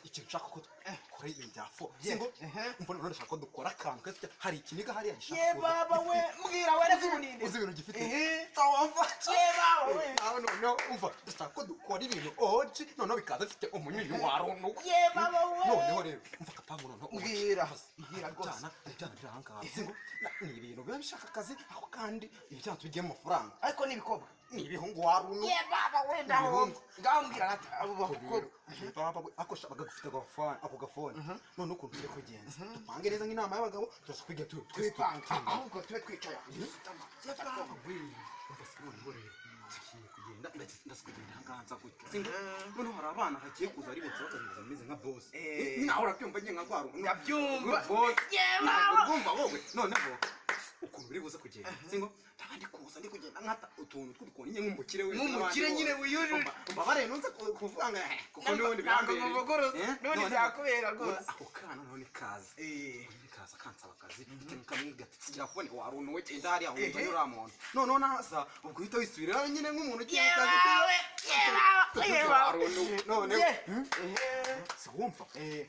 Ikintu nshaka ko dukora, ibintu bya fo, singo umva, none ndashaka ko dukora akantu kese. Hari ikiniga hariya gishaka Ye kuza. baba we, mbwira wereke ubunini. Uzi ibintu gifite? Ehe. Wumva? Ye baba we. Nawe noneho umva, ndashaka ko dukora ibintu oji, noneho bikaza bifite umunyunyu wa runuwe. Ye baba we. Noneho rero umva akapangu noneho. Mbwira, mbwira rwose. Ibyana, ibyana biri ahangaha, singo ni ibintu biba bishaka akazi aho, kandi ibyana tubigiye mu mafaranga. Ariko ni ibikobwa? Ni ibihungu wa runuwe. Ye baba we, ndahomba. Ngaho mbwira rata abo bakobwa. Baba we, ako shaka gafite agafone, ako gafone. None ukuntu turi kugenza, dupange neza nk'inama y'abagabo, turaza kwiga tu Twipanga, ahubwo tube twicaye. Ye baba we, umva se, noneho rero tugiye kugenda, ndaza kugenda ahangaha nza gutya, singo noneho hari abana hagiye kuza ari bose bakaza bameze nka boss. Nawe urabyumva nyine nka rwa runtu. Ndabyumva. Boss. Ye Ntabwo baba. urwumva wowe. Noneho ukuntu biri buze kugenda, singo ndaba ndi kuza, ndi kugenda nkata utuntu tw'udukoni nyine nk'umukire wese Nk'umukire n'abandi nyine bose. wiyujuje. Umbabare ntuze kuvuga ngo kuko n'ubundi Ntabwo birambereye. muvuguruza. N'ubundi byakubera rwose. Ako kana noneho ni kaza. Ni kaza kansaba akazi, bitewe kamwe gati sigira phone wa runtu we, genda hariya wumva uriya muntu. Noneho naza ubwo uhita wisubirira nyine nk'umuntu ugiye mu kazi. Yewe, yewe, yewe. Wa runtu we, noneho Ye. Si wumva?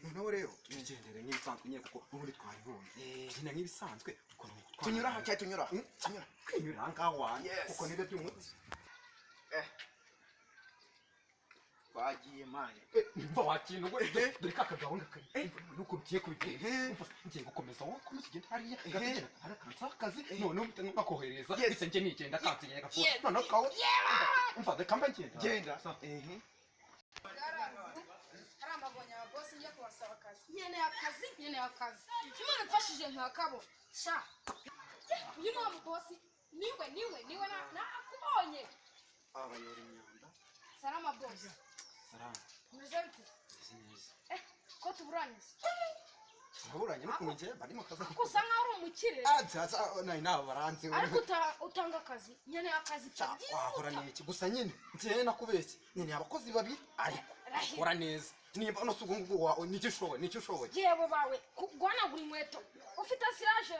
Noneho rero tugendere nk'ibisanzwe nyine, kuko n'ubundi twabibonye. Tugenda nk'ibisanzwe ukuntu Tunyura aho cyangwa tunyura aho? Tunyura, kwinyurira aha ngaha wanjye, kuko nibyo by'umuti. Twagiye man. Umva wakintu we, dore ka kagabo ngakari nuko ugiye kubigenza. Umva, ngiye gukomeza, wowe komeza ugende hariya gategera hari akantu akazi, noneho mpita ngakohereza. Mpita njye nigenda kansigaye gafura, noneho twawe. Umva, reka mbe ngenda. Genda. Hari amabonye ababosi, njya kubasaba akazi, nkeneye akazi, nkeneye akazi. Imana imfashije nkakabona sha. Uyu ni wa mubosi, niwe, niwe, niwe, nakubonye. Abayora imyanda. Salama bosi. Salama. Umeze bite? Meze neza. Eh, ko tuburanye se? Turaburanye n'ukuntu ngiye bari mu kazi. Ariko usa nkaho uri umukire. Ah, byaza nari naba baranze. Ariko utanga akazi? Nkeneye akazi. Wahora byihuta. n'iki gusa nyine njyewe nakubeshye, nkeneye abakozi babiri ariko Rahira. bakora neza. Nimba no ubwo ngubwo wawe nicyo ushoboye, nicyo ushoboye. Yewe bawe, guhanagura inkweto, ufite siraje?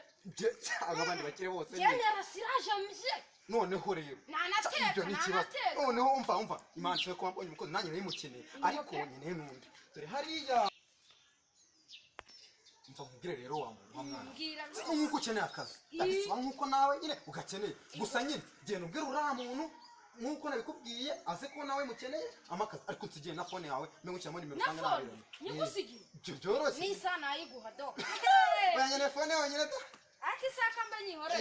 Cyangwa abandi bakire bose nyine. Genera siraje mbye. Noneho rero Nanateka. ibyo ni ikibazo. Nanateka. Noneho umva, umva, Imana ishobora kuba mbonye umukozi nanjye nayimukeneye, ariko nkeneye n'undi. Dore hariya, umva nkubwire rero wa muntu wa mwana. Mbwira. Si nk'uko ukeneye akazi, ndabisaba nk'uko nawe nyine ugakeneye. Gusa nyine genda ubwire uriya muntu nk'uko nabikubwiye, aze ko nawe mukeneye amakazi, ariko nsigiye na phone yawe mbe ngushyiramo nimero Na usanga phone? nabiranye. Nyigusigiye? Ibyo byoroshye. N'isaha nayiguha do. Oya, nkeneye phone yonyine da. Ariko isaha kambe nyihore.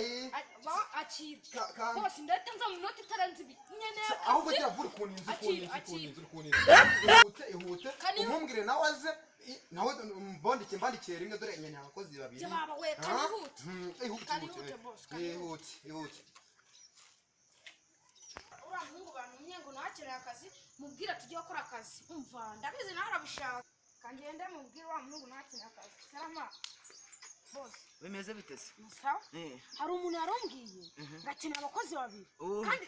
Akira. Bose ndahita nza mu minota itarenze 2, nkeneye Ahubwo akazi. gira vuba, ukuntu inzu, ukuntu Akira, inzu, ukuntu akira. inzu, ukuntu inzu. Ihute, ihute. Umumbwire nawe aze, nawe mbandike, mbandikiye rimwe. Dore nkeneye abakozi babiri. Jya baba we, kanihute. Ihute. Kanihute, Ihute. boss, kanihute. Ihute, ihute. Uriya muhungu bantumye ngo nawe akazi, mubwire tujye gukora akazi. Umva, ndabizi nawe arabishaka. Kangende mubwire wa muhungu nawe akeneye akazi. Salama boss. Bimeze bite se? Ni sawa. Hari umuntu yarumbwiye ngo akeneye abakozi babiri. Oh. Kandi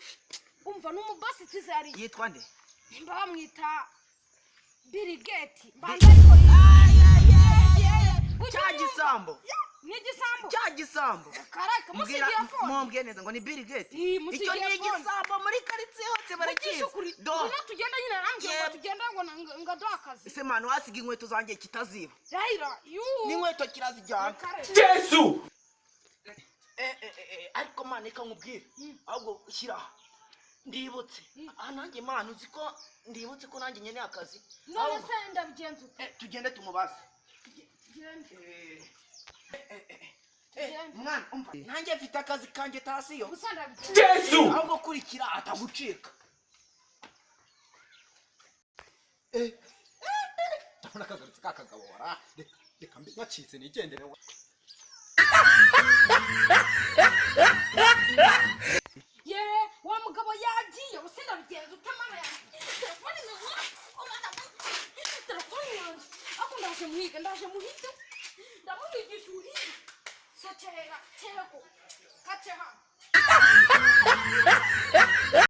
umva, ni umubosi tuzari. Yitwa nde? Nimba bamwita Bill Gates mbanza, ariko Cya gisambo? Ni igisambo. Cya gisambo. Karaka Mbwira. musigiye phone. Mumbwiye neza ngo ni Bill Gates? Ii, musigiye Icyo ni phone. igisambo, muri karitsiye hose barakizi. Mugisha ukuri. Do. Ngwino tugende nyine, arambwira ngo Yep. tugende, ngo aduhe akazi. Ese man, wasiga inkweto zanjye kitaziba? Rahira yu. N'inkweto kirazijyana. Kare. Eh, eh, eh, ariko man, reka nkubwire. Ahubwo shyira aha. Ndibutse, aha nanjye man, uzi ko ndibutse ko nanjye nkeneye akazi. None Ahubwo, se ndabigenza ute? Tugende tumubaze. Gende. Eh, mwana, umva, nanjye mfite akazi kanjye tasiyo. Gusa ndabigenza. Ahubwo kurikira atagucika. Ndabona kagarutse ka kagabo wara. Reka, reka mbe ngacitse nigendere wa. Ye, wa mugabo yagiye. Gusa ndabigenza ute, mana yanjye? Telefone yanjye, oh mana, telefone yanjye! Ako ndaje muhiga, ndaje muhige, ndamuhigisha ubuhigi. So kera kera ko kace hano.